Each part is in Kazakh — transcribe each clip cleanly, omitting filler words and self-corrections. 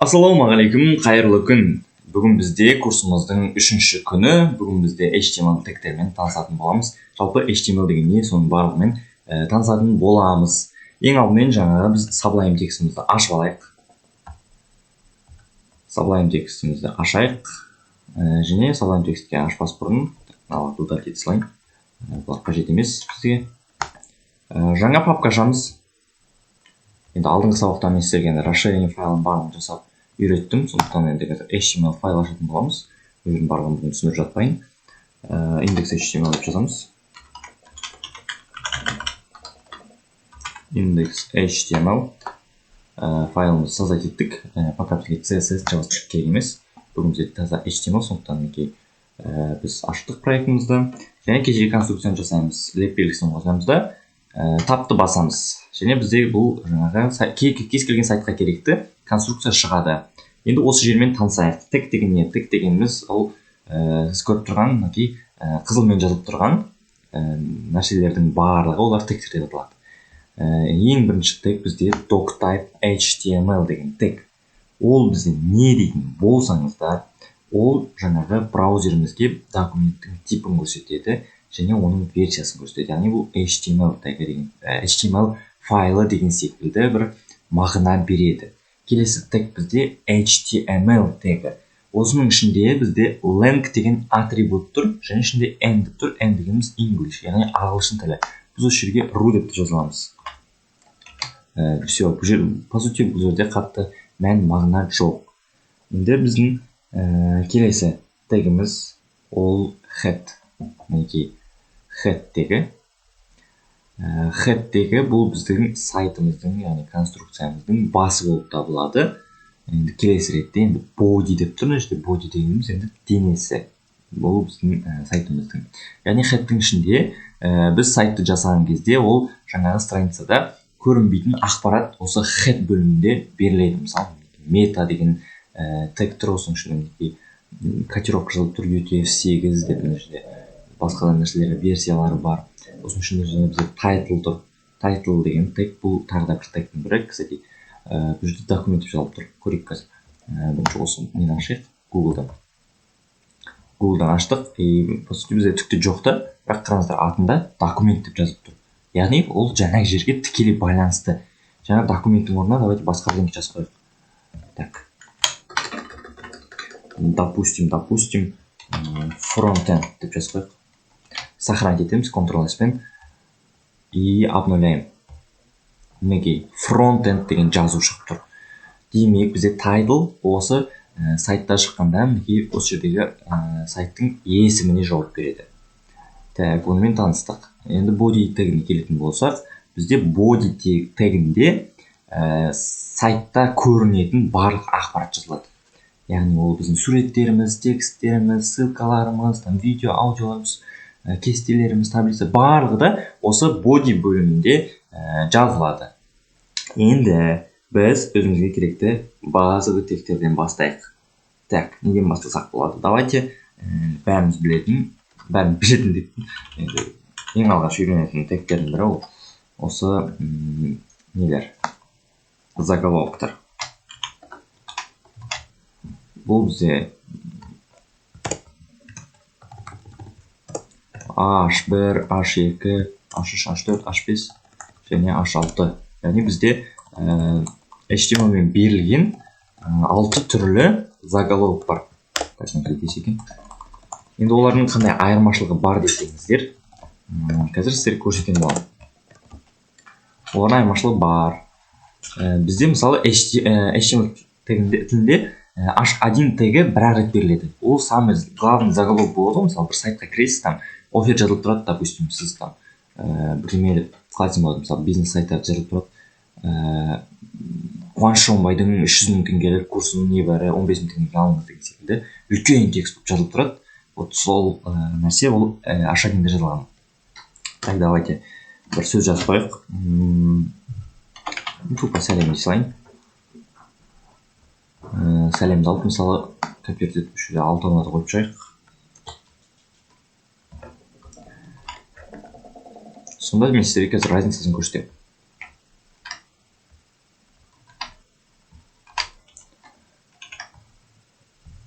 Ассалаумағалейкум, қайырлы күн. Бүгін бізде курсымыздың 3-ші күні. Бүгін бізде HTML тегтермен танысатын боламыз. Жалпы HTML деген не, соның барлығымен танысатын боламыз. Ең алдымен жаңағы біз Sublime текстімізді ашып алайық. Sublime текстімізді ашайық. Және Sublime текстке ашпас бұрын мыналарды удалить ете салайын. Бұлар қажет емес бізге. Жаңа папка ашамыз. Енді алдыңғы сабақта мен сіздерге енді расширение файлын барлығын жасап үйреттім. Сондықтан енді қазір HTML файл ашатын боламыз. Бұл жердің барлығын бүгін түсіндіріп жатпайын. Index HTML деп жазамыз. Index HTML файлымызды создать еттік. Пока бізге CSS, JavaScript керек емес. Бүгін бізде таза HTML, сондықтан мінекей біз аштық проектімізді. Және кешегі конструкцияны жасаймыз. Леп белгісін қосамыз да, тапты басамыз. Және бізде бұл жаңағы кез келген сайтқа керекті конструкция шығады. Енді осы жермен танысайық. Тег деген не? Тег дегеніміз ол сіз көріп тұрған мінекей қызылмен жазылып тұрған нәрселердің барлығы олар тегтер деп аталады. Ең бірінші тег бізде doctype HTML деген тег. Ол бізде не дейтін болсаңыздар, ол жаңағы браузерімізге документтің типін көрсетеді және оның версиясын көрсетеді. Яғни бұл HTML тегі деген, HTML файлы деген секілді бір мағына береді. Келесі тег бізде HTML тегі. Осының ішінде бізде lang деген атрибут тұр, және ішінде n деп тұр. N дегеніміз English, яғни ағылшын тілі. Біз осы жерге ru деп те жаза аламыз. Все, бұл жер, по сути, бұл жерде қатты мән мағына жоқ. Енді біздің келесі тегіміз ол head. Мінекей head тегі. Head тегі бұл біздің сайтымыздың, яғни конструкциямыздың басы болып табылады. Енді келесі ретте енді body деп тұр. Мына жерде body дегеніміз енді денесі. Бұл біздің сайтымыздың. Яғни headтің ішінде біз сайтты жасаған кезде ол жаңағы страницада көрінбейтін ақпарат осы head бөлімінде беріледі. Мысалы, мета деген тег тұр, осының ішінде мінекей котировка жазылып тұр, UTF-8 деп мына жерде басқа да нәрселер, версиялары бар. Осының ішінде және бізде title тұр. Title деген тег, бұл тағы да бір тегтің бірі. Кстати, бұл жерде документ деп жазылып тұр. Көрейік қазір. Бірінші осы нені ашайық, Google'дан. Google'дан аштық, и по сути бізде түк те жоқ та, бірақ қараңыздар, атында документ деп жазылып тұр. Яғни ол жаңағы жерге тікелей байланысты. Жаңа документтің орнына давайте басқа бірдеңе жазып қояйық. Так. Допустим, фронтенд деп жазып қояйық. Сохранить етеміз Ctrl-S пен и обновляем. Мінекей фронтенд деген жазу шығып тұр. Демек бізде title осы сайтта шыққанда мінекей осы жердегі сайттың есіміне жауап береді. Так, онымен таныстық. Енді body тегіне келетін болсақ, бізде body тегінде сайтта көрінетін барлық ақпарат жазылады. Яғни ол біздің суреттеріміз, тексттеріміз, ссылкаларымыз, там видео, аудиоларымыз, кестелеріміз, таблица, барлығы да осы body бөлімінде жазылады. Енді біз өзімізге керекті базовый тегтерден бастайық. Так, неден бастасақ болады? Давайте бәріміз білетін, бәріміз білетін деп, енді ең алғаш үйренетін тегтердің бірі ол осы нелер, заголовоктар. Бұл бізде H1, H2, H3, H4, H5 және H6. Яғни бізде HTML мен берілген 6 түрлі заголовок бар. Так, екен. Енді олардың қандай айырмашылығы бар десеңіздер, қазір сіздерге көрсететін боламын. Олардың айырмашылығы бар. Бізде мысалы HTML тілінде H1 тегі бір-ақ рет беріледі. Ол самый главный заголовок болады ғой. Мысалы, бір сайтқа кіресіз, там офер жазылып тұрады, допустим, сіз там бірдеме деп қалай айтсам болады, мысалы, бизнес сайттар жазылып тұрады. Қуаныш Шонбайдың 300 мың теңгелік курсын небәрі 15 мың теңгеге алыңыз деген секілді үлкен текст болып жазылып тұрады. Вот сол нәрсе ол H1-де жазылған. Так, давайте бір сөз жазып қояйық. Тупо сәлем дей салайын. Сәлемді алып, мысалы, копировать етіп осы жерде алтауына да қойып шығайық. Сонда мен сіздерге қазір разницасын көрсетемін.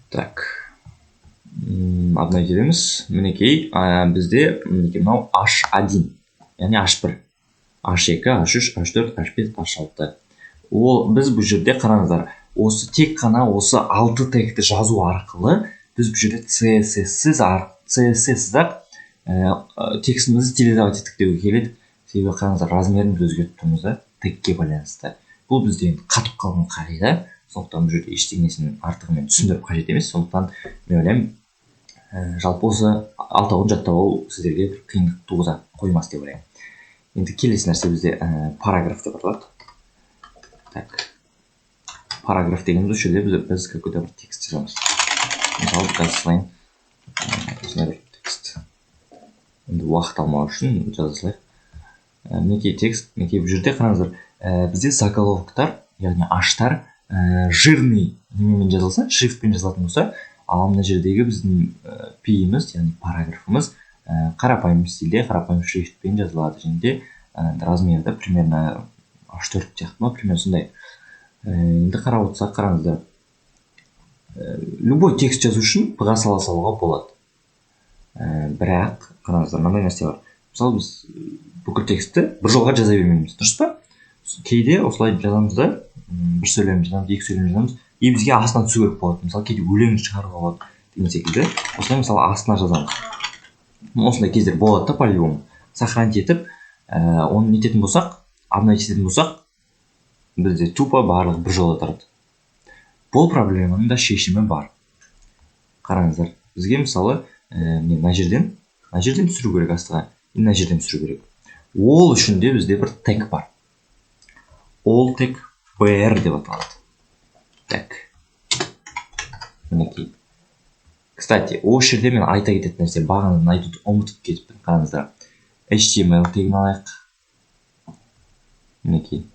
Так, обновить етеміз. Мінекей, бізде мінекей мынау H1, яғни H1, H2, H3, H4, H5, H6. Ол біз бұл жерде қараңыздар, осы тек қана осы 6 тегті жазу арқылы біз бұл жерде CSS-сіз ақ текстімізді стилизовать еттік деуге келеді. Себебі қараңыздар, размерін біз өзгертіп тұрмыз да тегке байланысты. Бұл бізде енді қатып қалған қағида, сондықтан бұл жерде ештеңесін артығымен түсіндіріп қажет емес. Сондықтан мен ойлаймын, жалпы осы алтауын жаттап алу сіздерге бір қиындық туғыза қоймас деп ойлаймын. Енді келесі нәрсе бізде параграф деп аталады. Так, параграф дегеніміз осы жерде біз какой-то бір текст жазамыз. Мысалы, жаза салайын осындай бір текст. Енді уақыт алмау үшін жаза салайық. Мінекей текст, мінекей бұл жерде қараңыздар, бізде заголовоктар, яғни аштар жирный немен жазылса, шрифтпен жазылатын болса, ал мына жердегі біздің пиіміз, яғни параграфымыз қарапайым стильде, қарапайым шрифтпен жазылады және де размері де примерно H4 сияқты ма, примерно сондай. Енді қарап отырсақ, қараңыздар, любой текст жазу үшін п-ға сала салуға болады. Бірақ қараңыздар, мынандай нәрсе бар. Мысалы, біз бүкіл текстті бір жолға жаза бермейміз, дұрыс па? Кейде осылай жазамыз да, бір сөйлем жазамыз, екі сөйлем жазамыз, и бізге астына түсу керек болады. Мысалы, кейде өлең шығаруға болады деген секілді. Осылай, мысалы, астына жазамыз. Осындай кездер болады да по любому. Сохранить етіп, оны нететін болсақ, обновить ететін болсақ, бізде тупо барлығы бір жолда тұрады. Бұл проблеманың да шешімі бар. Қараңыздар, бізге, мысалы, міне, мына жерден түсіру керек астыға и мына жерден түсіру керек. Ол үшін де бізде бір тег бар, ол тег br деп аталады. Так, мінекей. Кстати, осы жерде мен айта кететін нәрсе, бағанадан айтуды ұмытып кетіппін. Қараңыздар, HTML тегін алайық. Мінекей,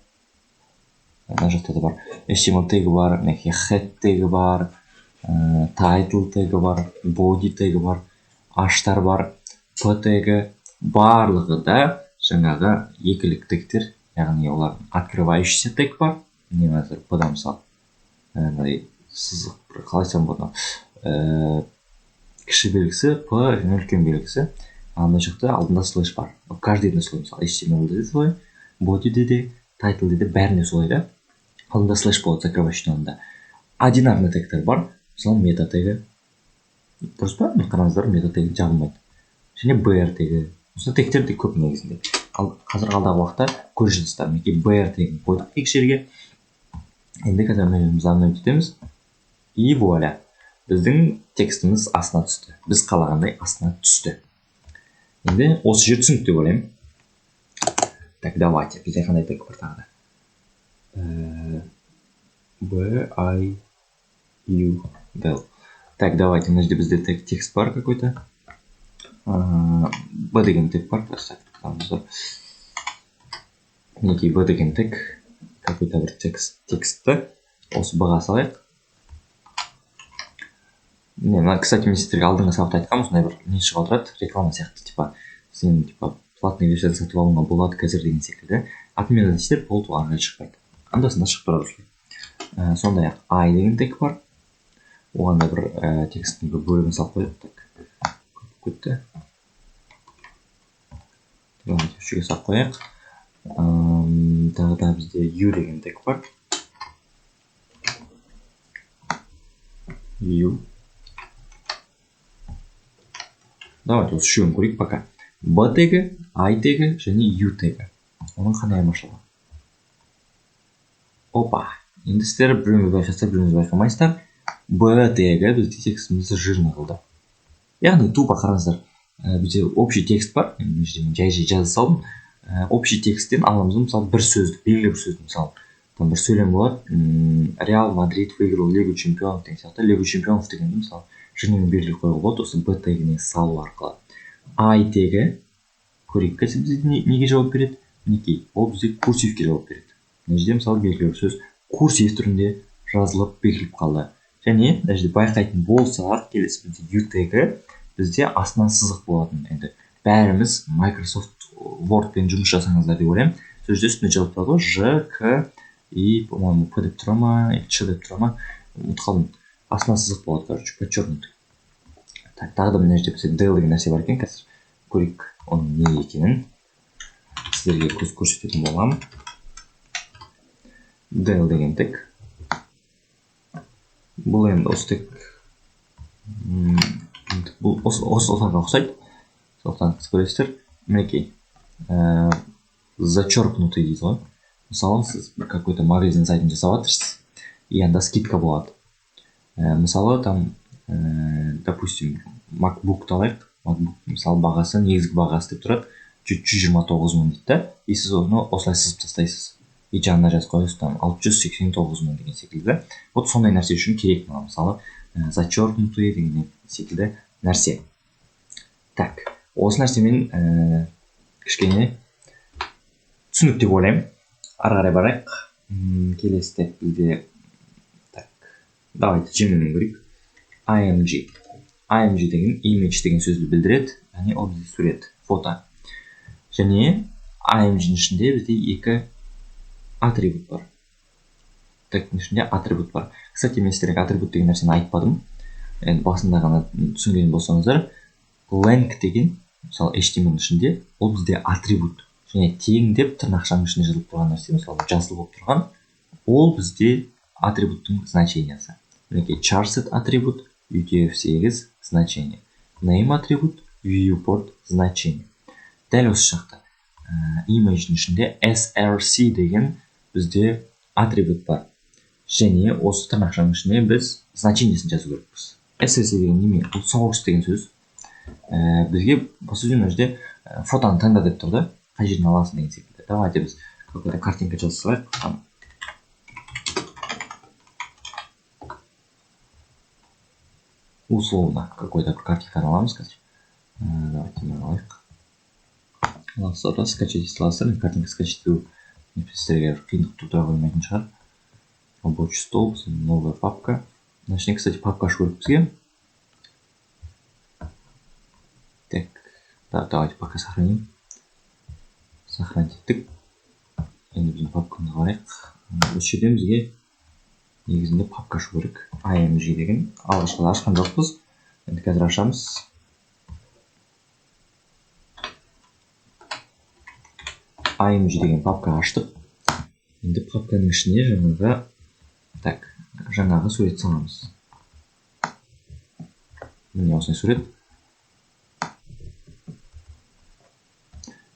мына жақта да бар, HTML тегі бар, мінекей, head тегі бар, title тегі бар, body тегі бар, аштар бар, p тегі. Барлығы да жаңағы екілік тегтер, яғни олар открывающийся тег бар. Міне, қазір п да, мысалы, мындай сызық бір, қалай айтсам болады, кіші белгісі п және үлкен белгісі. Ал мына жақта алдында слэш бар. Каждый ында солай. Мысалы, HTML де солай, body де де, title де де, бәрінде солай да, алдында слэш болады закрывающий алдында. Одинарный тегтер бар, мысалы, мета тегі, дұрыс па? Міне, қараңыздар, мета тегі жабылмайды. Және br тегі. Осындай тегтер де көп негізінде. Ал қазір алдағы уақытта көре жатырсыздар. Мінекей, br тегін қойдық екі жерге. Енді қазір мына жерімізді обновить етеміз, и вуаля, біздің текстіміз астына түсті, біз қалағандай астына түсті. Енді осы жер түсінікті деп ойлаймын. Так, давайте, бізде қандай тег бар тағы да? B, I, U, del. Так, давайте, мына жерде бізде тег текст бар какой то б деген тег бар. Мінекей, б деген тег, какой то бір текст. Текстті осы б ға салайық. Міне, мына, кстати, мен сіздерге алдыңғы сабақта айтқанмын, осындай бір не шығып отырады, реклама сияқты, типа сен, типа, платный версияны сатып алуыңа болады қазір деген секілді. Отмена десеңдер, болды, ол ары қарай шықпайды, анда санда шығып тұрады осылай. Сондай ақ i деген тег бар, оған да бір тексттің бір бөлігін салып қояйық. Так, көп кетті, давайте осы жерге салып қояйық. Тағы да бізде u деген тег бар. U. Давайте осы үшеуін көрейік пока. B тегі, I тегі және U тегі. Оның қандай айырмашылығы? Опа, енді сіздер біреуіңіз байқасыздар, біреуіңіз байқамайсыздар. B тегі бізде текстімізді жирный қылды. Яғни тупо қараңыздар, бізде общий текст бар. Мына жерде мен жай жай жаза салдым. Общий тексттен аламыз, мысалы, бір сөзді, белгілі бір сөзді, мысалы, там бір сөйлем болады, «Реал Мадрид выиграл Лигу чемпионов» деген сияқты. «Лигу чемпионов» дегенді, мысалы, жирныймен белгілеп қоюға болады осы б тегіне салу арқылы. I тегі көрейік, қазір бізде неге жауап береді? Мінекей, ол бізде курсивке жауап береді. Мына жерде, мысалы, белгілі бір сөз курсив түрінде жазылып, бекітіліп қалды. Және мына жерде байқайтын болсақ, келесі бізде U тегі, бізде астынан сызық болатын. Енді бәріміз Microsoft Wordпен жұмыс жасаңыздар деп ойлаймын. Сол жерде үстінде жазылып тұрады ғой, Ж, К и, по моему, П деп тұра ма, или Ч деп тұра ма, ұмытып қалдым. Астына сызық болады, короче, подчеркнутый. Так, тағы да мына жерде бізде del деген нәрсе бар екен, қазір көрейік оның не екенін. Сіздерге көз көрсететін боламын. Del деген тек. Бұл енді осы тек, бұл осыларға ұқсайды. Сондықтан сіз көресіздер, мінекей, зачеркнутый дейді ғой. Мысалы, сіз бір какой-то магазин сайтын жасап жатырсыз, и анда скидка болады. Мысалы, там, допустим, MacBook-ты алайық. MacBook, мысалы, бағасы, негізгі бағасы деп тұрады, 129 мың дейді да, и сіз оны осылай сызып тастайсыз. И жанына жазып қоясыз, там, 689 мың деген секілді. Вот сондай нәрсе үшін керек маған, мысалы, зачеркнутый деген секілді нәрсе. Так, осы нәрсемен кішкене түсінік деп ойлаймын. Ары қарай барайық. Келесі тек бізде, так, давайте жеңілін көрейік. IMG. IMG деген image деген сөзді білдіреді, яғни ол бізде сурет, фото. Және IMG-ның ішінде бізде екі атрибут бар. Тегтің ішінде атрибут бар. Кстати, мен сіздерге атрибут деген нәрсені айтпадым. Енді басында ғана түсінген болсаңыздар, length деген, мысалы, HTML-ның ішінде ол бізде атрибут. Және тең деп тырнақшаның ішінде жазылып тұрған нәрсе, мысалы, жасыл болып тұрған, ол бізде атрибуттың значениясы. Мінекей, charset атрибут, UTF-8 значение. Name атрибут, viewport значение. Дәл осы жақта, image-дің ішінде SRC деген бізде атрибут бар. Және осы тырнақшаның ішіне біз значениесін жазу керекпіз. SRC деген неме? Бұл source деген сөз. Бізге, по сути, мына жерде фотоны таңда деп тұр да, қай жерден аласың деген секілді. Давайте біз какой-то картинка жаза салайық. Там условно какой-то картинканы аламыз қазір. Давайте мынаны алайық. Аласыздар да, скачать ете аласыздар. Картинка скачать ету сіздерге қиындық тудыра қоймайтын шығар. Рабочий стол, новая папка. Мына ішіне, кстати, папка ашу керек бізге. Так, да, давайте пока сохраним. Сохранить еттік. Енді біздің папкамызға қарайық. Осы жерден бізге негізінде папка ашу керек. IMG деген алғашқыда ашқан жоқпыз. Енді қазір ашамыз. IMG деген папка аштық. Енді папканың ішіне жаңағы, так, жаңағы сурет саламыз. Міне осындай сурет.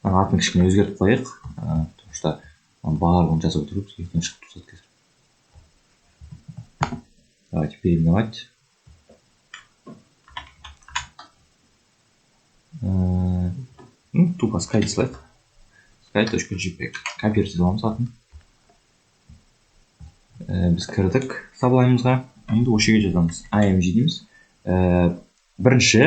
Атын кішкене өзгертіп қояйық, потому что барлығын жазып отыру бізге қиын шығып тұрады қазір. Давайте переименовать. Ну, тупо sky дей салайық. Sky.jpg. Копировать аламыз атын. Біз кірдік Sublime-ымызға. Енді осы жерге жазамыз. IMG дейміз. Бірінші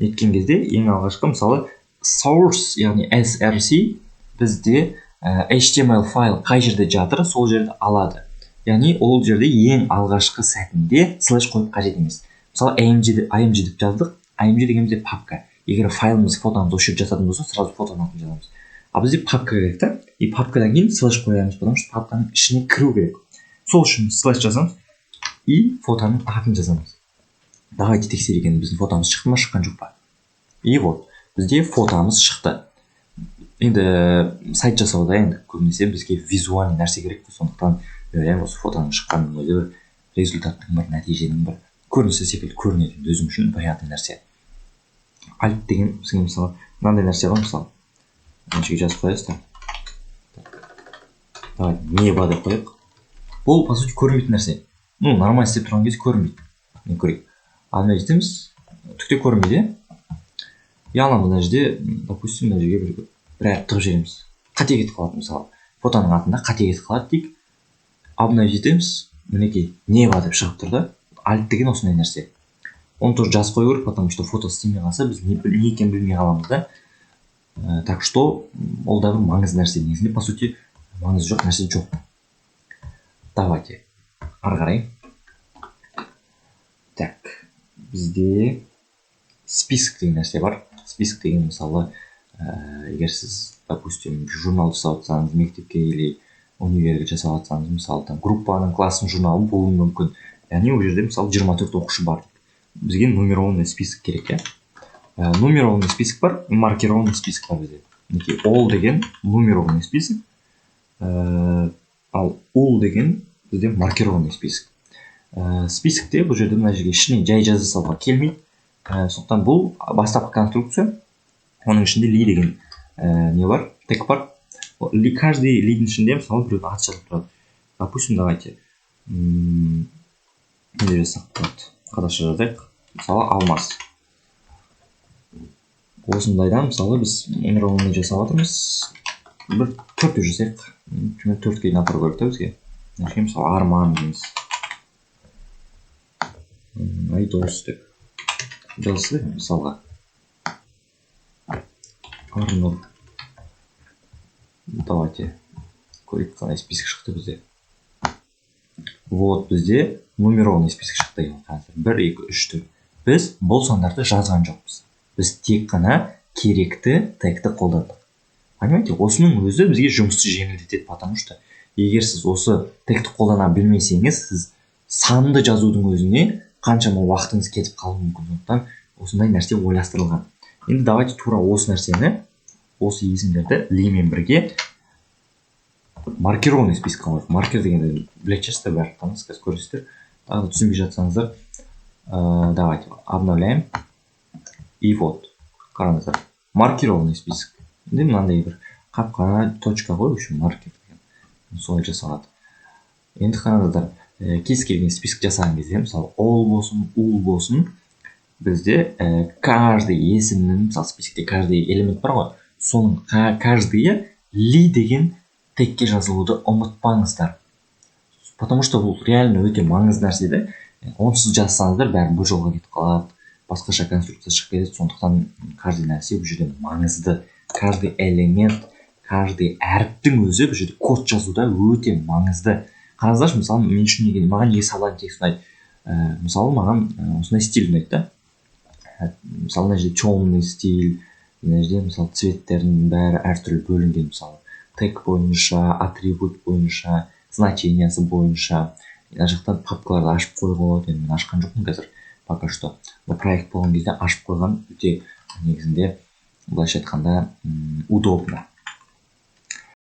неткен кезде ең алғашқы, мысалы, source, яғни SRC бізде HTML файл қай жерде жатыр, сол жерді алады. Яғни ол жерде ең алғашқы сәтінде слэш қойып қажет емес. Мысалы, IMG деп жаздық. IMG деген бізде папка. Егер файлымыз, фотомыз осы жерде жататын болса, сразу фотоның атын жазамыз. А бізде папка керек та. И папкадан кейін слэш қоямыз, потому что папканың ішіне кіру керек. Сол үшін слэш жазамыз и фотоның атын жазамыз. Давайте тексерейік енді, біздің фотомыз шықты ма, шыққан жоқ па. И вот бізде фотомыз шықты. Енді сайт жасауда енді көбінесе бізге визуальный нәрсе керек қой, сондықтан мен ойлаймын, осы фотоның шыққанының өзі бір результаттың, бір нәтиженің бір көрінісі секілді көрінеді енді өзім үшін приятный нәрсе. Alt деген бізге, мысалы, мынандай нәрсе ғой, мысалы, мына жерге жазып қоясыз да. Давай небо деп қояйық. Бұл, по сути, көрінбейтін нәрсе. Ну, нормально істеп тұрған кезде көрінбейді. Міне көрейік. Ал мына жерде түк те көрінбейді, иә? И аламыз мына жерде, допустим, мына жерге бір әріп тығып жібереміз. Қате кетіп қалады, мысалы. Фотоның атында қате кетіп қалады дейік. Ал мына жетеміз, мінекей, небо деп шығып тұр да. Alt деген осындай нәрсе. Оны тоже жазып қою керек, потому что фото істемей қалса, біз не екенін білмей қаламыз да. Так что ол да бір маңызды нәрсе. Негізінде, по сути, маңызы жоқ нәрсе жоқ. Давайте ары қарай. Так, бізде список деген нәрсе бар. Список деген, мысалы, егер сіз, допустим, журнал жасап жатсаңыз, мектепке или универге жасап жатсаңыз, мысалы, там группаның, класстың журналы болуы мүмкін. Яғни ол жерде, мысалы, 24 оқушы бар. Бізге нумерованный список керек, иә. Нумерованный список бар, маркированный список бар бізде. Мінекей, ol деген нумерованный список, ал ul деген бізде маркированный список. Списокте бұл жерде, мына жерге ішіне жай жаза салуға келмейді. Сондықтан бұл бастапқы конструкция, оның ішінде li деген не бар, тег бар. Li, каждый li дің ішінде, мысалы, біреудің аты жазылып тұрады. Допустим, давайте, не деп жазсақ болады? Қазақша жазайық, мысалы, Алмас. Осындайдан, мысалы, біз нумерованный жасап жатырмыз. Бір төртеу жасайық, примерно төртке дейін апару керек та бізге. Мына жерге, мысалы, Арман дейміз, Айдос деп жазса, мысалға, Арнұр. Давайте көрейік, қалай список шықты бізде. Вот, бізде нумерованный список шықты. Қазір бір, екі, үш, төрт. Біз бұл сандарды жазған жоқпыз, біз тек қана керекті тегті қолдандық, понимаете? Осының өзі бізге жұмысты жеңілдетеді, потому что егер сіз осы тегті қолдана білмесеңіз, сіз санды жазудың өзіне қаншама уақытыңыз кетіп қалуы мүмкін. Сондықтан осындай нәрсе ойластырылған. Енді давайте тура осы нәрсені, осы есімдерді li мен бірге маркированный список қа қояйық. Маркер дегенді білетін шығарсыздар барлықтарыңыз, қазір көресіздер. Тағы да түсінбей жатсаңыздар, давайте обновляем. И вот, қараңыздар, маркированный список. Енді мынандай бір қап қара точка ғой, в общем, маркер деген солай жасалады. Енді қараңыздар, кез келген список жасаған кезде, мысалы, ol болсын, ul болсын, бізде каждый есімнің, мысалы, списокте каждый элемент бар ғой, соның каждый ы li деген тегке жазылуды ұмытпаңыздар, потому что бұл реально өте маңызды нәрсе да. Онсыз жазсаңыздар, бәрі бір жолға кетіп қалады, басқаша конструкция шығып кетеді. Сондықтан каждый нәрсе бұл жерде маңызды, каждый элемент, каждый әріптің өзі бұл жерде код жазуда өте маңызды. Қараңыздаршы, мысалы, мен үшін неге, маған неге Sublime Text ұнайды? Мысалы, маған осындай стиль ұнайды да. Мысалы, мына жерде темный стиль, мына жерде, мысалы, цвет тердің бәрі әртүрлі бөлінген, мысалы, тег бойынша, атрибут бойынша, значения сы бойынша. Мына жақтан папкаларды ашып қоюға болады. Енді мен ашқан жоқпын қазір пока что, но проект болған кезде ашып қойған өте негізінде, былайша айтқанда, удобно.